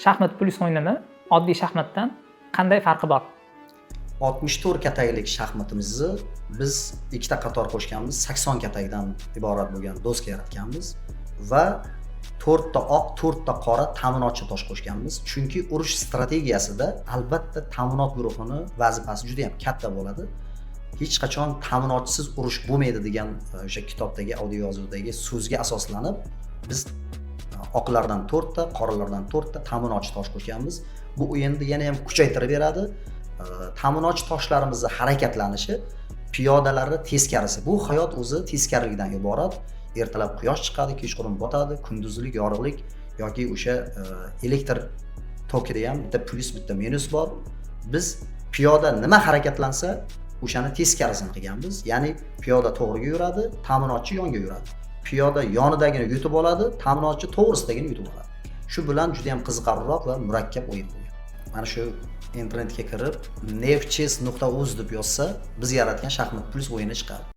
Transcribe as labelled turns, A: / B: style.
A: Shaxmat Plus o'yinini oddiy shaxmatdan qanday farqi bor?
B: 64 kataklik shaxmatimizni biz ikkita qator qo'shganmiz, 80 katakdan iborat bo'lgan doska yaratganmiz va to'rtta oq, to'rtta qora ta'minotchi tosh qo'shganmiz, chunki urush strategiyasida albatta ta'minot guruhini vazifasi juda yam katta bo'ladi. Hech qachon ta'minotchisiz urush bo'lmaydi degan o'sha kitobdagi, audio yozuvdagi so'zga asoslanib, biz oqlardan to'rtta, qoralardan to'rtta ta'minotchi tosh qo'shganmiz. Bu o'yinni yana ham kuchaytirib beradi. Ta'minotchi toshlarimizni harakatlanishi piyodalarni teskarisi. Bu hayot o'zi teskarilikdan iborat. Ertalab quyosh chiqadi, kechqurun botadi, kunduzlik yorug'lik yoki o'sha elektr tokida ham bitta plyus, bitta minus bor. Biz piyoda nima harakatlansa, o'shani teskarisini qilganmiz. Ya'ni piyoda to'g'riga yuradi, ta'minotchi yonga yuradi. Piyoda yonidagini yutib oladi, ta'minotchi to'g'risidagini yutib oladi. Shu bilan juda ham qiziqarliroq va murakkab o'yin bo'lgan. Mana shu internetga kirib, nevchess.uz deb yozsa, biz yaratgan Shaxmat Plus o'yini chiqadi.